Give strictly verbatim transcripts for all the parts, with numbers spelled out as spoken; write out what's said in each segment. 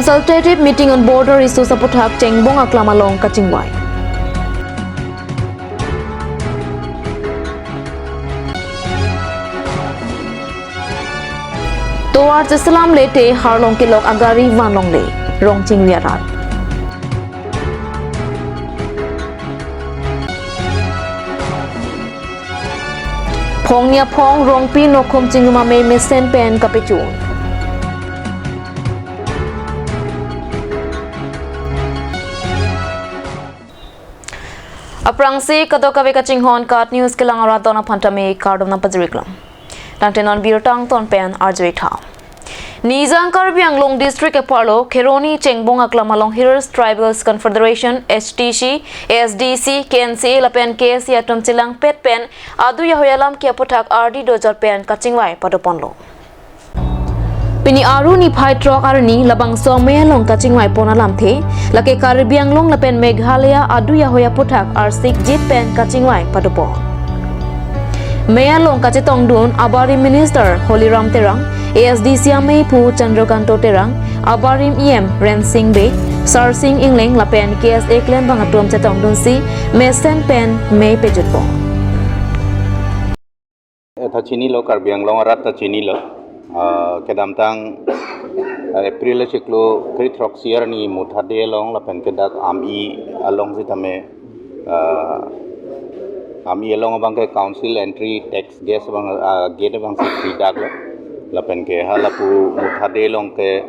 Consultative meeting on border issues aputhak Chengbong aklam along kachingvai. Tovar cheselam lete harlong kelok agari vanlongle, rong chingri arat. Phongni aphong Rongpi nokhum chingrum amei mesen pen kapechun. Aphrangsi kadokave kachinghon KAT News kelang arat don aphan tame kardom nangpajiriklang. Tangte non birta angton pen arjuitha. Nijang Karbi Anglong District apharlo Kheroni Chengbong aklam along Hills Tribals Confederation, H T C, A S D C, K N C A lapen K S A atum chelangpet pen adui ahoi alam ke aputhak ardi dojot pen kachingvai padoponlo. Pini Aru niphai throk arni labangso amei along kachingvai pon alamthe, lake Karbi Anglong lapen Meghalaya adui ahoi aputhak arsikjit pen kachingvai padopon. Amei along kachetongdun abarim Minister Holiram Terang, A S D C ameiphu Chandrakanta Terang, abarim E M Rensing Bey, Sarsing Engleng lapen K S A klembang atum chetongdunsi mesen pen amei pejutpon. Eh, ta chinilo, Karbi Anglong arat ta chinilo. Ah, kedamtang, ah, April achiklo kre throksi arni Muthade along lapen ke dak Ami along sitame, ah, Ami along abangke council entry tax gate abang, ah, gate abangsi pidaklo. Lapen ke halapu Muthade along ke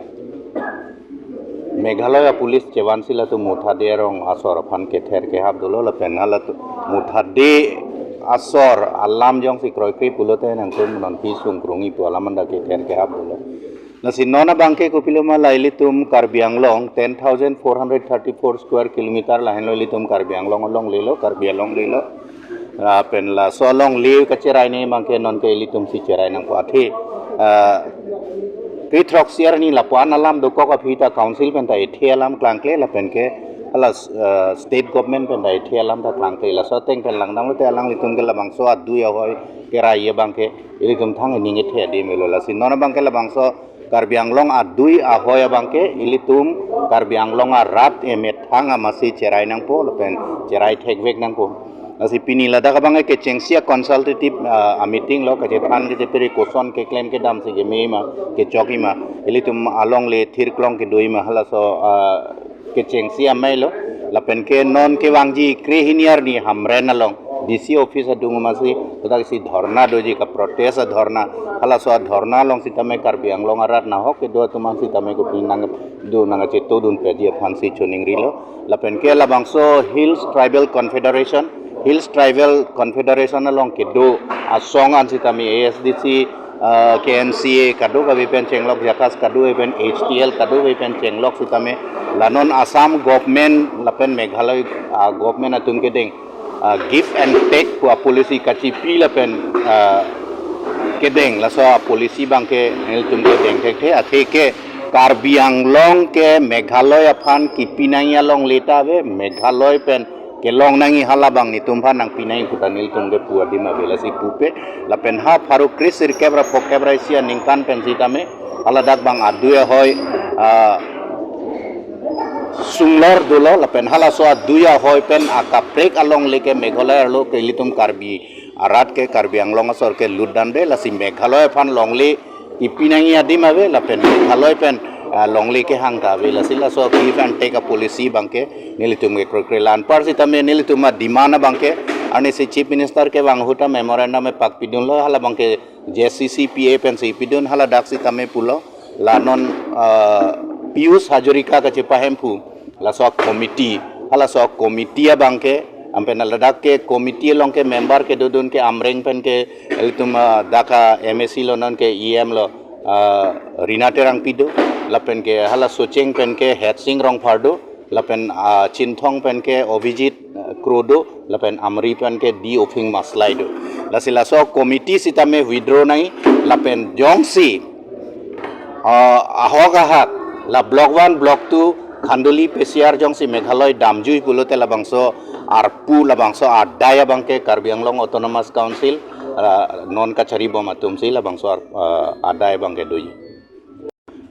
Meghalaya police chevansi latum Muthade arong asor aphan kether kehap dolo lapen halatum Muthade asor alam jongsi kroikre pulote nangtum non pi sungkrungji pu alam anta kether kehap dolo. Lasi non abangke kopiloma la ilitum Karbi Anglong ten thousand four hundred thirty-four square kilometer lahenlo ilitum Karbi Anglong alonglelo, Karbi alonglelo. Lapen laso alongle kacherai ne abangke nonke ilitumsi cherai nangpo athe. Ah, kre throksi arni lapu-an alam dokok aphi ta council pen ta ethe alam klangkle lapen ke hala, ah, state government pen ta ethe alam ta klangkle. Laso ateng pen langdamlote alanglitum ke labangso adui ahoi kerai abangke ilitum thang ening ethe adim melo. Lasi non abangke labangso Karbi Anglong adui ahoi abangke ilitum Karbi Anglong arat emethang amatsi cherai nangpo lapen cherai thekvek nangpo. Lasi pini ladak abangke kechengsi a consultative, ah, a meeting lo, kachethan kachepere koson keklem kedamsi keme ma, kechokji ma, ilitum alongle thirklong kedoji ma, halaso, ah, kechengsi amei lo. Lapen ke non kevangji kre hini arni Hamren along D C office adung amatsi, kodaksi dhorna doji, ka protest a dhorna. Halaso a dhorna along sitame Karbi Anglong arat nahok kedo atum an sitame kopinang do nangchetongdun peji aphansi choningrilo. Lapen ke labangso Hills Tribal Confederation, Hills Tribal Confederation along kedo asong an sitame A S D C, ah, K N C A kadokave pen chenglok, JACAS kadokave pen, H T L kadokave pen chenglok sitame la non Assam government lapen Meghalaya, ah, government atum kedeng, ah, give and take pu a policy kachipi lapen, ah, kedeng, laso a policy abangke nelitum kedeng thekthe, atheke Karbi Anglong ke Meghalaya aphan kipi nangji alongle ta ave, Meghalaya pen kelong nangji, halabang netum aphan nangpi nangji pu ta nelitum kepu adim ave, lasi pupe. Lapen ha pharo kre sirkep ra phokep ra isi aningkan pen sitame haladak abang adui ahoi, ah, sunglor dolo, lapen halaso adui ahoi pen akaprek alongle ke Meghalaya arlo ke ilitum Karbi arat ke, Karbi Anglong asor ke lutdamde, lasi Meghalaya aphan longle kipi nangji adim ave, lapen Meghalaya pen, ah, longle kehang ta ave, lasi laso give and take a policy abangke nelitum kekroikre. La anpar sitame nelitum a demand abangke arnisi Chief Minister kevang ahut ta memorandum pakpidunlo, halabangke J C C P A pensi pidun, haladak sitame pulo, la non, ah, Piyush Hazarika kachepahemphu laso committee, halaso committee abangke, ampen ladak ke committee along ke member kedodun ke Amreng pen ke ilitum, ah, dak a M A C lo, non ke E M lo, ah, Rina Terangpi do, lapen ke hala Socheng pen ke Hetsing Rongphar do, lapen, ah, Chinthong pen ke Abhijit, ah, Kro do, lapen Amri pen ke D Ophing Maslai do. Lasi laso committee sitame withdraw nangji, lapen jongsi, ah, ahok ahat la block one, block two, Khanduli P C R jongsi Meghalaya damjui pulote labangso arpu, labangso adai abangke Karbi Anglong Autonomous Council, ah, non kachari bom atumsi labangso ar-, ah, adai abangke doji.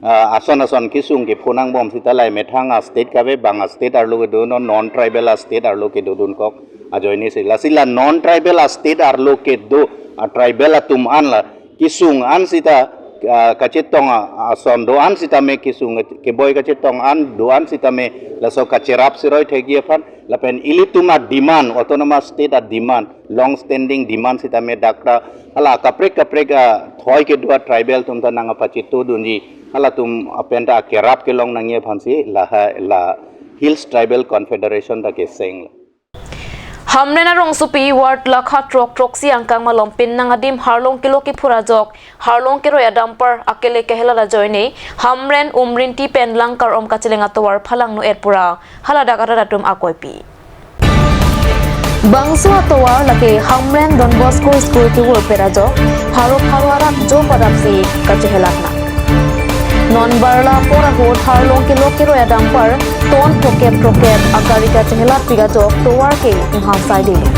ah, ason ason kesung kepho nangbom sita lahei methang a-state kave bang a-state arlo kedo, non non-tribal a-sate arlo kedodunkok ajoine si. Lasi la non-tribal a-state arlo kedo a-tribal atum an la kesung an sita, ah, kachetong a-, ason do-an sitame, kesung keboi kachetong an do-an sitame laso kacherap siroi thekji aphan lapen ilitum a-demand, autonomous state a-demand, long standing demand sitame dak ta hala kaprek kaprek athoi kedo a-tribal atum ta nangpachito dunji, halatum apen ta akerap kelong nangji aphansi lahai la Hills Tribal Confederation ta keseng. Hamren arongsopi ward lakha throk throksi angkang malom pinnang adim harlong kelok kephur ajok harlong keroi a-dumper akele kehelat ajoine Hamren, Umrinti pen Langkarom kacheleng atovar phalangno-et pura haladak arat atum akoipi. Bangso atovar lake Hamren Don Bosco School kevurpet ajok pharo pharo arat jo padapsi kachehelatnang. Non barla apor ahut harlong kelok keroi a-dumper ton throkkep throkkep agari kachehelatpik ajok tovar ke inghan saidelo.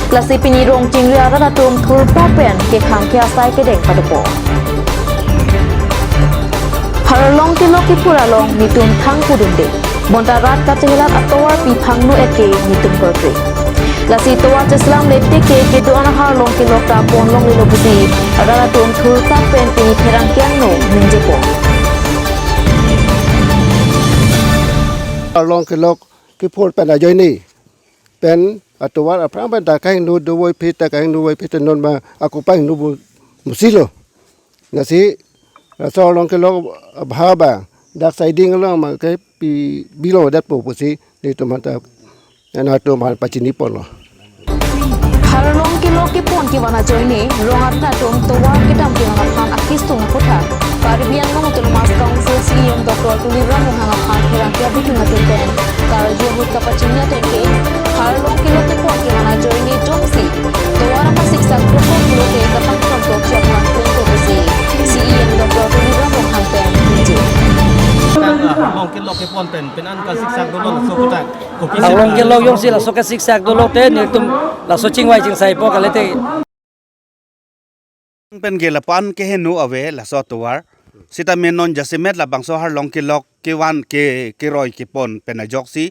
Lasi pini Rongchingri arat atum thurtap pen kekhang ke asai kedeng padopo. Harlong kelok kephur along netum thang pudunde. Bonta rat kachehelat atovar pi phangno-et ke netum korte. Lasi tovar cheselamle tik ke kedo-an harlong kelok ta ponlonglelo pusi rat atum thurtap pen pini pherangke angno ningjepo. Harlong kelok kephur pen ajoine pen atovar aphrang pen ta kahingno dovoiphit ta kahingno voiphit ta non ma ako pahingno bu musilo. Lasi laso harlong kelok abha ba dak siding along ma kepi bilo datpo pusi netum anta nangtum aphan pachini ponlo. Harlong kelok kepon kevan ajoine rong arat atum tovar kedam kelang aphan akisung aputhak Karbi Anglong Autonomous Council C E M Doctor Tuliram Ronghang aphan pherangke abitung atum pen karju ahut kapachini ateng ke harlong kelok kepon kevan ajoine jongsi tovar akasiksak dokok pulote kapangthrontokji aphan pengko pusi C E M Doctor Tuliram Ronghang pen ningje. Harlong kelok kepon pen penan kasiksak dolo laso puthak. Harlong kelok jongsi laso kasiksak dolo te netum laso chingvai chingsaipo kalite. Pen ke lapu-an keheno ave laso atovar. Sitame non jasemet labangso harlong kelok kevan ke keroi kepon pen ajoksi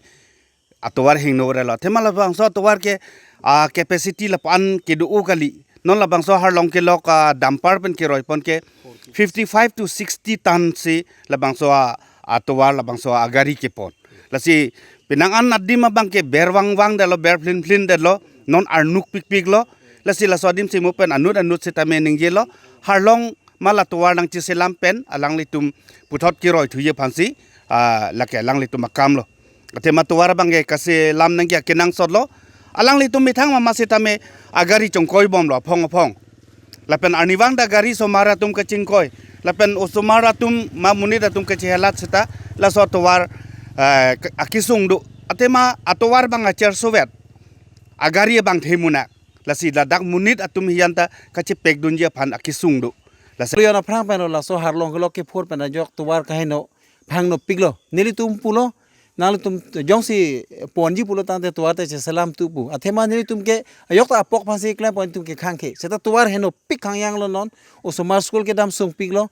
atovar hingno relo. Athema labangso atovar ke, ah, capacity lapu-an kedo-o kali. Non labangso harlong kelok, ah, dumper pen keroi pon ke fifty-five to sixty ton si labangso, ah, atovar labangso agari kepon. Lasi penang an adim abang ke ber vangvang detlo, ber phlin phlin detlo, non arnuk pikpiklo. Lasi laso adim si mo pen anut anut sitame ningjelo. Harlong ma la tovar nangcheselam pen alanglitum puthot keroi thuji aphansi, ah, lake alanglitum akamlo. Athema tovar abang ke kaselam nangji akenangsotlo. Alanglitum methang mama sitame agari chongkoibomlo aphong aphong. Lapen arnivang ta gari osomar atum kachingkoi. Lapen osomar atum ma monit atum kachehelat seta laso atovar, eh, ke-, akisung do. Athema atovar abang achersovet. Agari abang themunak. Lasi ladak monit atum hiyan ta kachepekdunji aphan akisung do. Lasi Leon aphrang pen laso harlong kelok kephur pen ajok tovar kaheno phangnopiklo. Nelitum pulo, nanglitum jongsi ponji pulo tangte tovar te cheselam tu pu. Athema nelitum ke ajok ta apok aphansi klempon netum kekhang ke. Seta tovar henopik khangyanglo non. Osomar school kedam sungpiklo.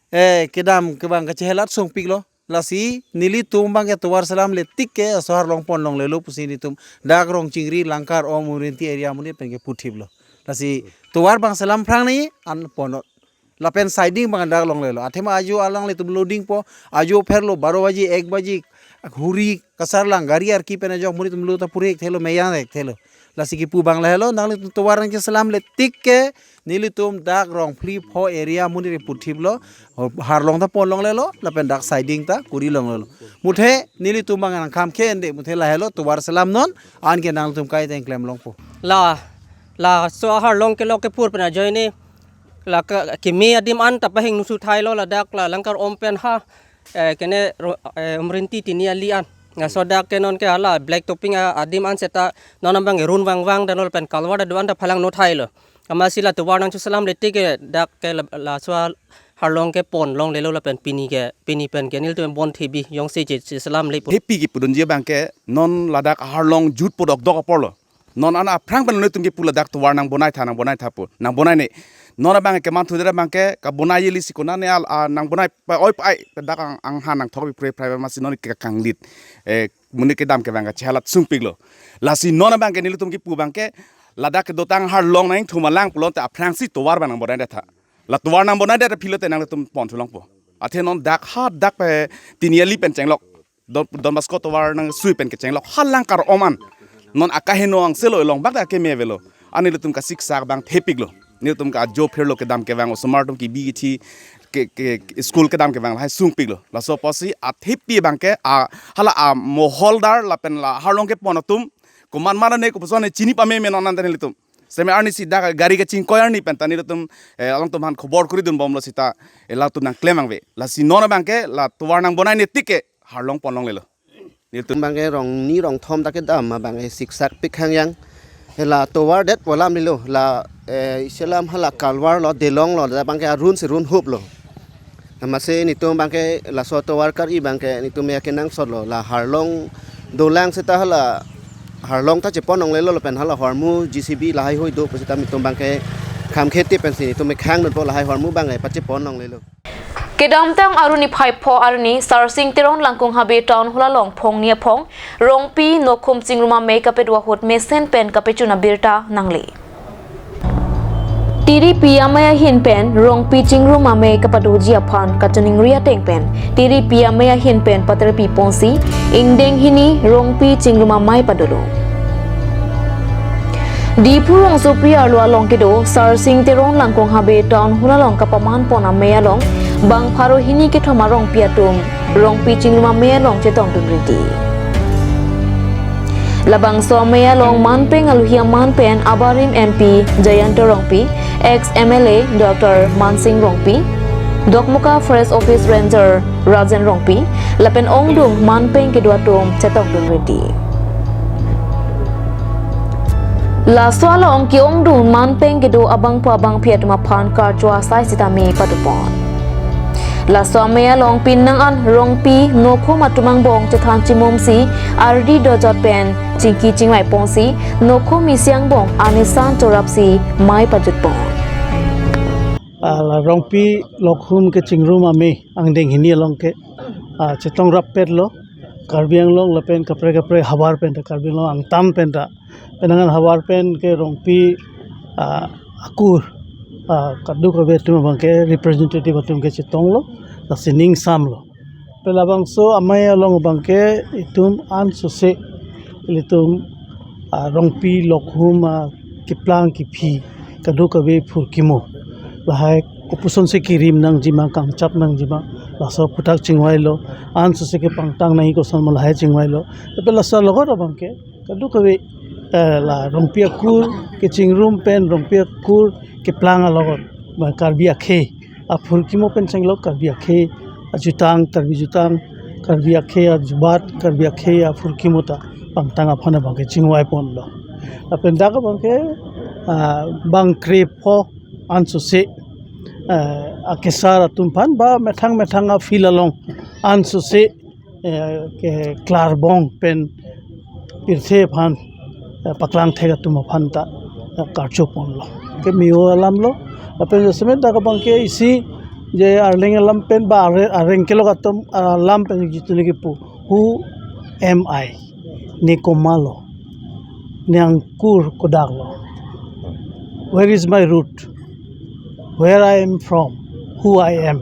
Eh, kedam kevang kachehelat sungpiklo. Lasi nelitum abang ke tovar selamle tik ke laso harlong ponlonglelo pusi netum dak Rongchingri, Langkarom, Umrinti area monit pen ke puthiplo. Lasi tovar abang selam phrang ni an ponot. Lapen siding abang dak longlelo. Athema ajo alanglitum loading po, ajo pherlo baro baji, ek baji, huri kasarlang gari arki pen ajok monit atum lo ta puri ekthelo, meyang ekthelo. Lasi kipu abang lahelo, nanglitum tovar nangcheselamle tik ke nelitum dak Rongphli pho area monit puthiplo, harlong ta ponlonglelo, lapen dak siding ta kurilonglelo. Muthe nelitum abang nangkham khende, muthe lahelo, tovar selam non, anke nangtum kaiteng klemlongpo. La, laso harlong kelok kephur pen ajoine, la ke, keme adim an ta pahingno suthailo, ladak la Langkarom pen ha, eh, kene ro-, eh, Umrinti tini ali an. Laso dak ke non ke hala black topping a, adim an seta non abang ke run vangvang detlo pen kalvar do-an ta phalangno thailo. Amatsi la tovar nangcheselamle tik ke dak ke la, laso harlong ke ponlonglelo lapen pini ke, pini pen ke nelitum bon thebi jongsi che, cheselamle pu. Hepi kepudunji abang ke non ladak harlong jutpo dokdok aporlo. Non an aphrang pen nelitum kipu ladak tovar nang bonai tha, nang bonai tha pu, nang bonai ne. Non abang keman thu dera abang ke kabonai yeli si konane al, a, nang bonai pa oi pa ai, dak ang, anghan nang thok bipre prai masi non ke kanglit. Eh, monit kedam kevang kachehalat sungpiklo. Lasi non abang ke nelitum kipu abang ke ladak kedotang arlong nang thuma lang pulote aphrangsi tovar abang nang bonai detha. La tovar nang bonai detha pulote nanglitum pon thulongpo. Athe non dak ha dak pe Tiniali pen chenglok. Don, Don Bosco tovar nang sui pen kechenglok halang kar-om an. Non akaheno angselo elong bak dak keme avelo. Ani nelitum kasiksak abang thepiklo. Nelitum ka ajo phirlo kedam kevang osomar atum kebi kethi ke, ke, ke school kedam kevang lahai sungpiklo. Laso apotsi athepi abang ke a hala amoholdar lapen la arlong kepon atum komat mara ne kopuson ne chini pameme non anta nelitum. Seme arnisi dak gari kachingkoi arni pen ta nelitum, eh, alangtum aphan khobor kori dunbomlo sita, eh, latum nang klem vangve. Lasi non abang ke la tovar nang bonai ne tik ke arlong ponlonglelo. Nelitum abang ke rong ni rong thom ta kedam abang ke siksak pik hangyang. Hela tovar det po alam nilo la, eh, isi alam hala kalvar lo delong lo abang ke arun si run hup lo. Amatsi nelitum abang ke laso tovar kar-i abang ke nelitum ya kenangsot lo la arlong dolang seta hala arlong ta chepon longlelo lapen hala ahormu J C B lahai hoi do pusita nelitum abang ke kham kheti pensi nelitum khang dunpo lahai ahormu abang ke pachepon longlelo. Kedamtang arni phai pho arni Sarsing Teron Langkung Habe Town Hall along phongni aphong Rongpi Nokhum Chingrum Amei kapedo ahut mesen pen kapechun abirta nangle. Tiripi amei ahin pen Rongpi Chingrum Amei kapadoji aphan kachiningri ateng pen Tiripi amei ahin pen paterpi ponsi ingdeng hini Rongpi Chingrum Amei padolo. Diphu rongsopi arlo along kedo Sarsing Teron Langkung Habe Town Hall along kapaman pon amei along bang pharo hini kethom arongpi atum Rongpi Chingrum Amei along chetongdun ridi. Labangso amei along manpeng aluhi aman pen abarim M P Jayanta Rongpi, ex M L A Doctor Mansing Rongpi, Dokmoka Forest Office Ranger Rajen Rongpi, lapen ongdung manpeng kedo atum chetongdun ridi. Laso along ke-ongdung manpeng kedo abangpo abangpi atum aphan karcho asai sitame padopon. Laso amei along pinang an Rongpi Nokhum atum angbong chethan chimumsi ardi dojot pen chingki chingvai ponsi Nokhum isi angbong anesan chorapsi mei pajutpon. Ah, la Rongpi Nokhum kechingrum amei angdeng hini along ke, ah, chetong rap petlo. Karbi Anglong lapen kaprek kaprek havar pen ta, Karbi Anglong angtan pen ta, penang an havar pen ke Rongpi, ah, akur, ah, kadokave atum abang ke representative atum ke chetonglo, lasi ning samlo. Pe labangso amei along abang ke itum ansose ilitum, ah, Rongpi Nokhum, ah, keplang kephi kadokave phurkimo lahai kopuson si kerim nangjima, kangchap nangjima, laso aphuthak chingvailo, ansose kepangtang nangji koson ma lahai chingvailo. Pe laso alogot abang ke kadokave, eh, la Rongpi akur kechingrum pen Rongpi akur keplang alogot, ba Karbi akhei aphurkimo pen chenglok, Karbi akhei ajutang, Karbi jutang, Karbi akhei ajubat, Karbi akhei aphurkimo ta pangtang aphan abang ke chingvai ponlo. Lapen dak abang ke, ah, bang krepho ansose, eh, akesar atum aphan ba methang methang a-field along ansose, eh, ke klarbong pen pirthe aphan, eh, paklang thek atum aphan ta, eh, karcho ponlo. Ke meo alamlo. Lapen jasemet dak abang ke isi je arleng alam pen ba are-, areng kelok atum alam pen jitu ne kipu. Who am I? Ne komatlo? Ne angkur kodaklo? Where is my root? Where I am from? Who I am?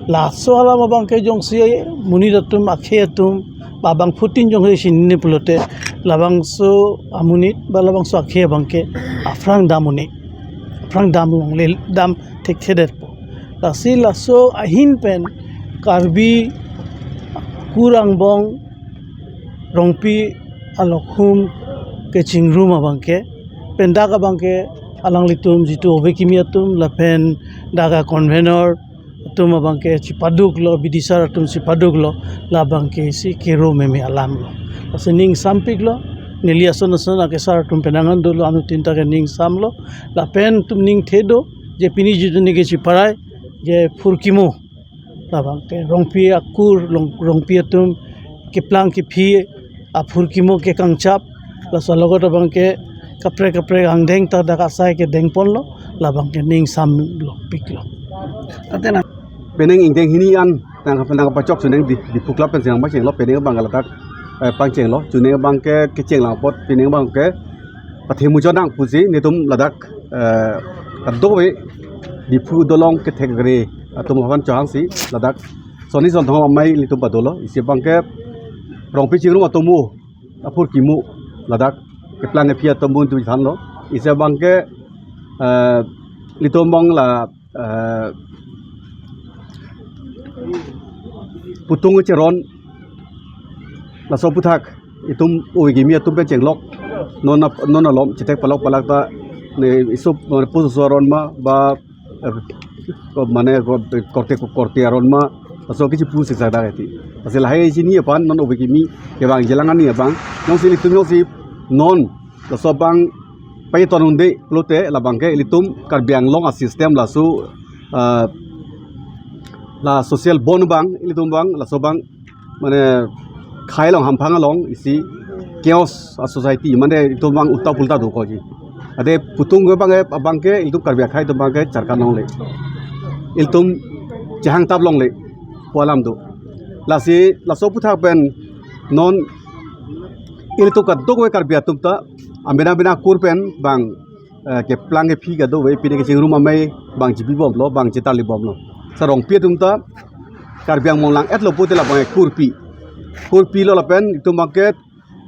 Laso alam abang ke jongsi monit atum, akhei atum, ba bangphutin jongsi chinine pulote, labangso amonit ba labangso akhei abang ke aphrang dam un-e, aphrang dam longle, dam thekthedetpo. Lasi laso ahin pen Karbi akur angbong Rongpi Nokhum kechingrum abang ke, pen dak abang ke alanglitum jitu ove kimi atum lapen dak a-convenor atum abang ke chipaduklo, bidisar atum chipaduklo, labang ke isi kero meme alamlo. Lasi ning sampiklo, neli ason ason akesar atum penang an dolo, anuttin ta ke ning samlo, lapen itum ning thedo, je pini jitu ne ke chiparai, je phurkimo, labang ke Rongpi akur, Long-, Rongpi atum keplang kephi aphurkimo ke kangchap, Laso alogot abangke kaprek kaprek angdeng ta dak asai ke dengponlo, labangke ning samlokpiklo. Atena penang ingdeng hini an nang nang pachok chuneng di di phuklap pen siang pachenglo, penang abang ladak, eh, pachenglo, chuneng abangke kecheng lang apot penang abangke pathe mujon nang pusi netum ladak, eh, kadokave Diphu dolong kethek re atum aphan chohangsi ladak Soni Sonthong Amei ilitum padolo, isi abangke Rongpi Chingrum atum mu apur kimu ladak keplang kephi atum mu tu thanlo, isi abangke, eh, ilitum abang la, eh, Putung Cheron, laso aphuthak itum ove kimi atum pen chenglok, non ap-, non alom chetek palok palak ta ne isup, eh, pusu aron ma ba, eh, ko-, mane ko-, korte korte aron ma, laso kichi pusi sadak eti. Lasi lahai chini aphan non ove kimi kevang jelang ani abang, jongsi ilitum jongsi non laso abang payeton unde pulote labangke ilitum Karbi Anglong a-system laso, ah, la social bond abang ilitum abang laso abang mane khei along hamphang along isi chaos a-society mane ilitum abang ulta pulta dokoji. Ade Putung ke abangke, abangke ilitum Karbi akhei atum abangke charkan longle, ilitum chehang tap longle pu alam do. Lasi laso aphuthak pen non ilitum kadokave Karbi atum ta amena bena kur pen bang, eh, keplang kephi kadokave pine kechingrum amei bang chibibomlo, bang chetarlibomlo. Sa Rongpi atum ta Karbi Anglong lang-etlo pulote labang kurpi. Kurpilo lapen itum abangke,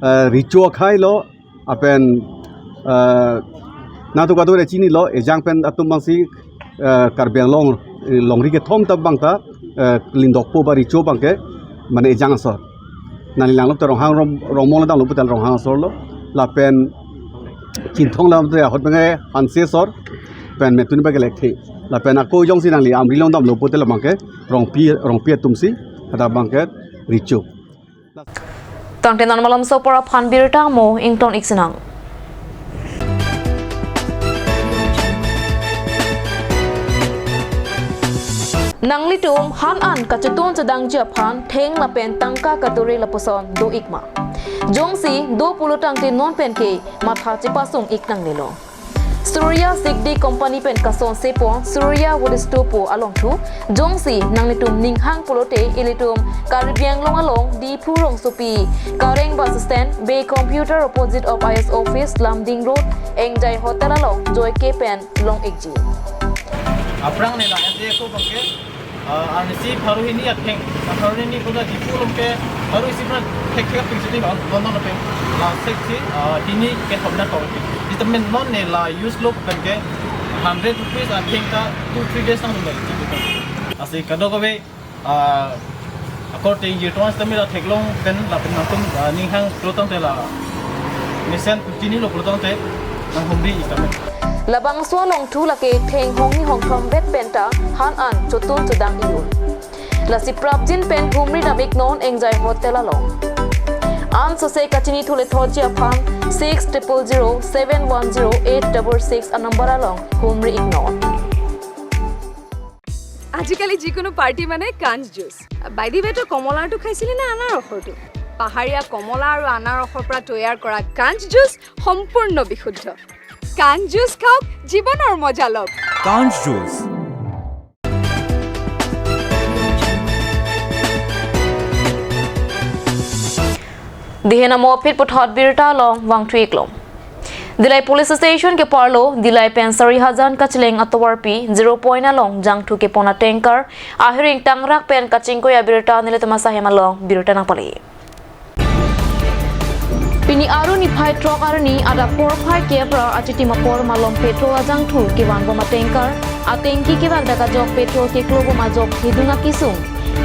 eh, recho akhei lo, lapen, eh, nangtum kadokave chinilo, ejang pen atum abangsi, eh, Karbi Anglong, eh, longri kethom ta abang ta, eh, Lindokpo ba recho abangke, mane ejang asor. Nangli langlo te Ronghang Rong-, Rongmong le damlo pulote Ronghang asor lo. Lapen Chinthong le damte ahut abangke Hanse asor. Pen Metun abangke Lekthe. Lapen ako jongsi nangli Amri le damlo pulote labangke Rongpi, Rongpi atumsi, hadak abangke recho. Tangte non malomso apor aphan birta mo ington ik sinang. Nanglitum han an kachetun chedangji aphan theng lapen tangka katuri lapuson do ik ma? Jongsi do pulo tangte non pen ke matha chepasung ik nangnelo. Surya Sigdi Company pen kason sepon Surya Wood Store pu alongthu, jongsi nanglitum ninghang pulote ilitum Karbi Anglong along Diphu rongsopi, Kareng bus stand, Bay Computer opposite of I S office, Lumding Road, Engjai Hotel along joike pen long ikji. Aphrang ne la ende ko bangke, ah, arnisi pharo hini atheng, pharo hini ko da Diphu along ke pharo isi pran thek thek ping sini non non non pe la sek si, ah, hini ke hobna ko. Vitamin non ne la use lo bangke hundred rupees atheng ta two three days nang lo. Lasi kadokave, ah, according to trans tamila theklong pen lapen nangtum, ah, ninghang pulo tangte la mesen chinilo pulo tangte nanghumri ik tame. Labangso alongthu lake theng hongni hongthom vet penta han an chotun chodang iyun. Lasi prapjin pen humri dam iknon Engjai Hotel along. An sose kachinithu lethotji aphan six triple zero seven one zero eight double six a number along humri iknon. আজিকালি যিকোনো পাৰ্টি মানে কাঞ্চ juice. By the ৱে, তই কমলাৰটো খাইছিলি নে আনাৰসৰটো? পাহাৰীয়া কমলা আৰু আনাৰসৰ পৰা তৈয়াৰ কৰা কাঞ্চ জুচ সম্পূৰ্ণ বিশুদ্ধ। কাঞ্চ জুচ খাওক, জীৱনৰ মজা লওক। কাঞ্চ juice. Dihen amo aphi puthot birta along vangthu iklo. Dillai Police Station keparlo, Dillai pen Sarihajan kacheleng atovarpi, zero point along jangthu kepon a-tanker ahir ingtangrak pen kachingkoi abirta nelitum asahem along birta nangpale. Pini Aru niphai throk arni adap porphai kep ra achitim apor malom petrol ajangthu kevanbom a-tanker, atengki kevang dak ajok petrol keklobom ajok hedung akesung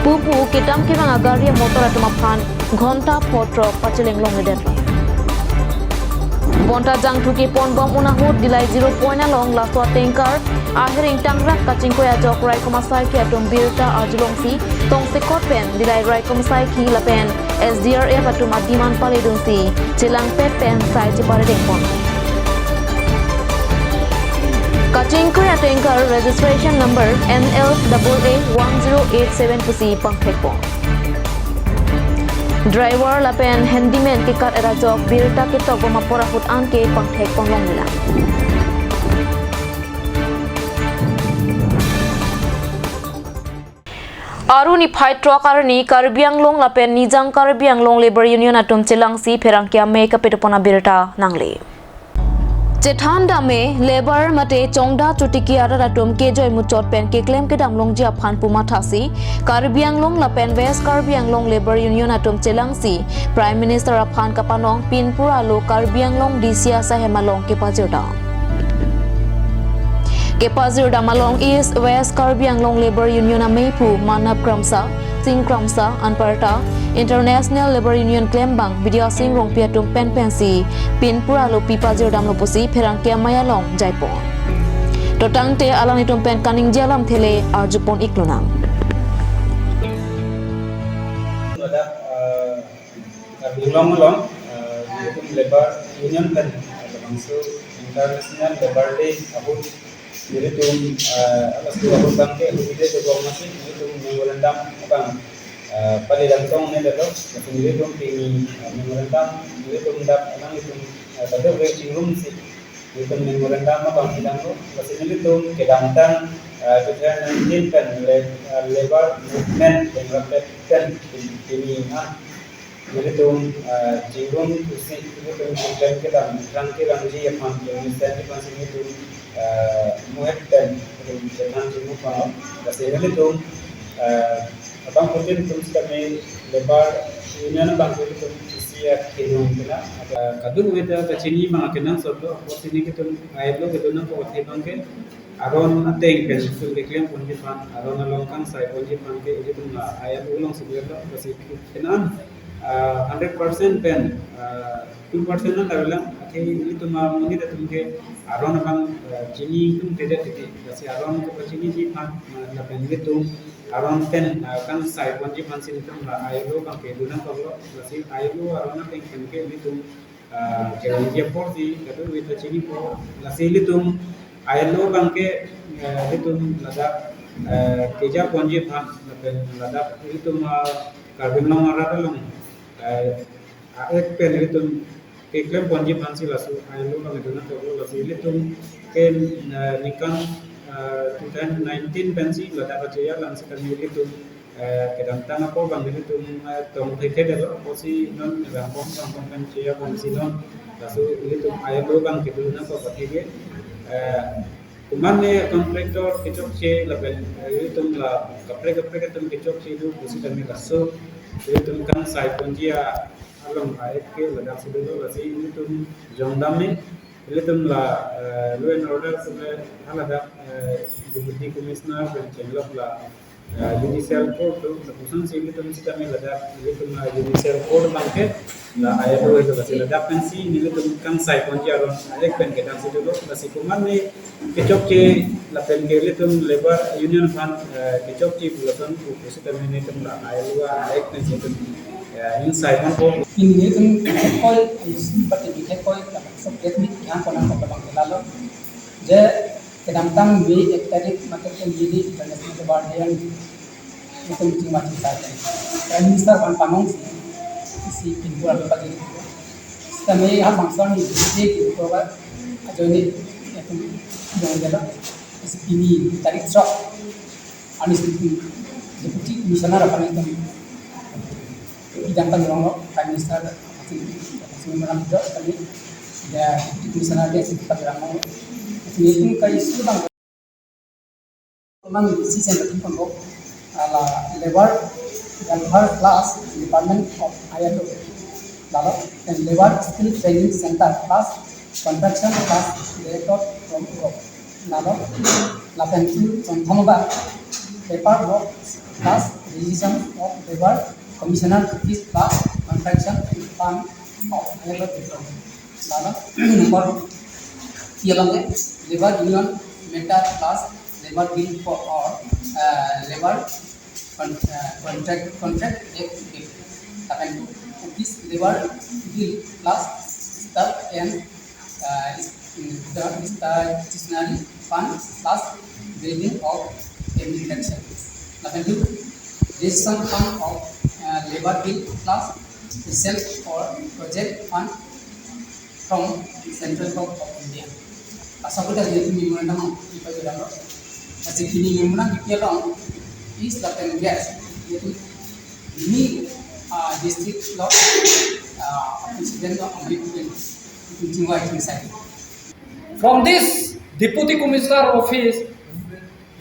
pupu kedam kevang agari amotor atum aphan ghonta pho throk pacheleng longledetlo. Bonta jangthu keponbom un ahut Dillai zero point along laso a-tanker ahir ingtangrak kachingkoi ajok raikom asaikhi atum birta arjulongsi tongsekot pen Dillai raikom asaikhi lapen S D R F atum adiman paledunsi chelangpet pen sai cheparedengpon. Kachingkoi a-tanker registration number N L double A one zero eight seven pusi pangthekpon. Driver lapen handyman kekat ajok birta ketok bom apor ahut anke pangthek ponlong nila. Aru niphai throk arni Karbi Anglong lapen Nijang Karbi Anglong Labour Union atum chelangsi pherangke amei kapedopon abirta nangle. Chethan dame labour mate chongda chotiki arat atum kejoi muchot pen keklem kedam longji aphan pu mathasi Karbi Anglong lapen West Karbi Anglong Labour Union atum chelangsi Prime Minister aphan kapanong pinpur alo Karbi Anglong D C asai hem along kepajirdam. Kepajirdam along East West Karbi Anglong Labour Union ameipu Manab Kramsa, Sing Kramsa, anparta International Labour Union klembang Bidya Sing Rongpi atum pen pensi pinpur alo pipajirdamlo pusi pherangke amei along jaipon. Totangte alanglitum pen kaningje alamthe le arjupon iklonang. Pada, eh, Karbi Anglong along, eh, nelitum Labour Union pen, eh, labangso International Labour Day ahut nelitum, eh, halaso ahut abangke holiday dobom amatsi nelitum memorandum abang, eh, pali dam tong ne dalo, nelitum pini, eh, memorandum nelitum dak alanglitum, eh, kadokave chingrumsi nelitum memorandum abang pidamlo, lasi nelitum kedamtang, eh, two thousand nineteen pen le-, eh, labour movement pen rapet pen pini, pini an nelitum, eh, chingrum pusi nelitum keklem kedam rang kerangji aphan, nelitum aphansi nelitum, eh, muhet pen nelitum chethan chingrum pano. Lasi nelitum, eh, abangphutin nelitum sitame Labour Union abangphutin nelitum isi akenung kena, eh, kadokave ta kachini abang akenangsot lo, apotsi nelitum I L O kedo nangkok athe abangke aron ateng pen nelitum keklem ponji aphan, aron along kangsai ponji aphan ke nelitum la I L O alongsi dolo, lasi kena, ah, hundred percent pen, ah, two percent an avelang, athe nelitum amonit atum ke aron abang, ah, chini tum tedet titi, lasi aron kepachiniji aphan, ah, lapen nelitum aron pen, ah, kangsai ponji aphansi nelitum la I L O abangke do nangkoklo, lasi I L O aron ateng pen ke nelitum, ah, kerangji aporsi kadokave ta chinipo, lasi nelitum I L O abangke, eh, nelitum ladak, eh, keja ponji aphan, lapen ladak nelitum, ah, Karbi Anglong arat along, eh, a-ek pen nelitum keklem ponji aphansi laso I L O abang do nangkoklo, lasi nelitum ke, eh, ningkan, eh, two thousand nineteen pensi ladak acheja lang sitame nelitum, eh, kedamtang apor abang nelitum, eh, tong thekthedetlo, apotsi non rangkong rangkong pen cheja bomsi non laso nelitum I L O abang kedo nangkok athe ke, eh, komatne contractor kechokche lapen, eh, nelitum la kaprek kaprek atum kechokche do pusitame laso nelitum kangsai ponji along a-ek ke ladaksi dolo, lasi nelitum jongdam me, nelitum la, eh, law and order atum le haladak, eh, Deputy Commissioner pen chenglok la, eh, Judicial Court do, lapusonsi nelitum sitame ladak, nelitum la Judicial Court abangke la I L O do, lasi ladak pensi nelitum kangsai ponji aron a-ek pen kedaksi dolo, lasi komatne kechokche lapen ke nelitum Labour Union aphan, eh, kechokche pu lason pu pusitame nelitum la I L O a-ek pensi nelitum, eh, ingsai ponpo. Pini nelitum koi, isi pati koi, subject ni yang konang kok abang ke lalo. Je kedamtang May ek tarik mate ke May Day International Labour Day an nelitum chingma chingsa. Prime Minister aphan panongsi isi pinpur alo pagi. Sitame halabangso arni May Day ke program ajoine nelitum jong jalo. Isi pini tarik throk arni si Deputy Commissioner aphan nelitum idam ta ronglo, Prime Minister aphan si memorandum do kami, ya, Deputy Commissioner dia si pagi ronglo. Nelitum kai issue abang Komatne isi center tingkon bo, ah, la Labour Welfare plus Department of I L O, lalo, and Labour Skill Training Center plus Construction plus Director from Europe, lalo, lapen tu conthom ba paperwork plus registration of Labour Commissioner Office plus Construction and Fund of I L O Department. Lalo, number tiga abang ke, Labour Union Matter plus Labour Bill for, or, uh, Labour con-, uh, Contract, Contract Act Bill. Lapen Office Labour Bill plus Staff and, uh, is-, uh, Statutory Fund plus Building of Administration. Lapen tu, Registration Fund of, uh, Labour Bill plus itself for project fund from Central Bank of India. Laso aputhak memorandum ipajulang lo. Lasi pini memorandum ipi along is lapen gas. Yaitu ini, ah, district lo, ah, president lo amri kuben itu jingwai jingsai. From this Deputy Commissioner office,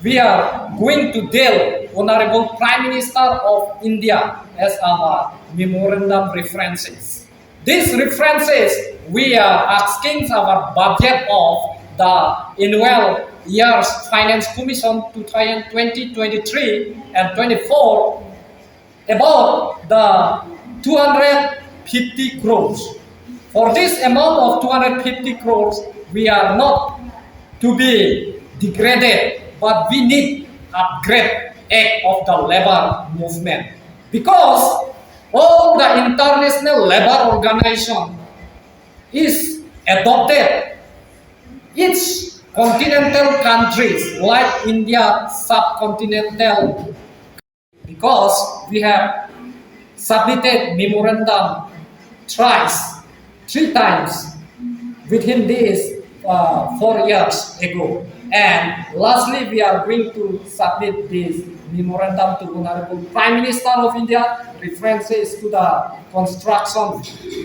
we are going to tell Honorable Prime Minister of India as our memorandum references. These references, we are asking our budget of the annual year's Finance Commission two thousand twenty twenty-three and twenty-four about the two hundred fifty crores. For this amount of two hundred fifty crores, we are not to be degraded, but we need upgrade act of the labor movement. Because all the international labor organization is adopted, each continental countries like India, subcontinental, because we have submitted memorandum thrice, three times within these, uh, four years ago. And lastly, we are going to submit this memorandum to Honorable Prime Minister of India, references to the construction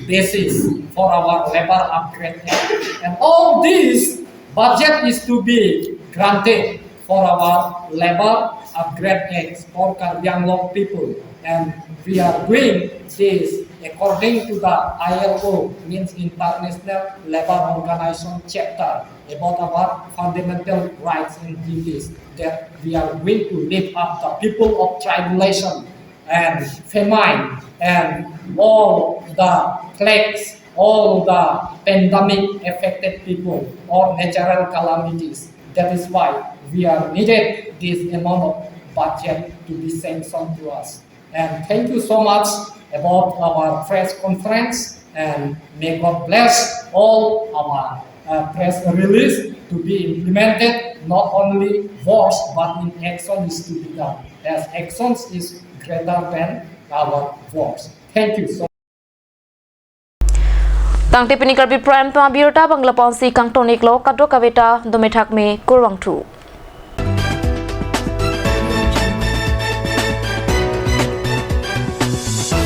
basis for our labor upgrade act. And all this budget is to be granted for our labor upgrade act for Karbi Anglong people. And we are doing this according to the I L O, means International Labour Organization chapter, about our fundamental rights and duties, that we are going to lift up the people of tribulation and famine and all the plagues, all the pandemic affected people or natural calamities. That is why we are needed this amount of budget to be sanctioned to us. And thank you so much about our press conference, and may God bless all our, uh, press release to be implemented, not only words, but in action is to be done, as actions is greater than our words. Thank you so much. Tangte pini Karbi Prime Time abirta bang lapu-an si kangton-iklo, kadokave ta dome thakme, kurvangthu.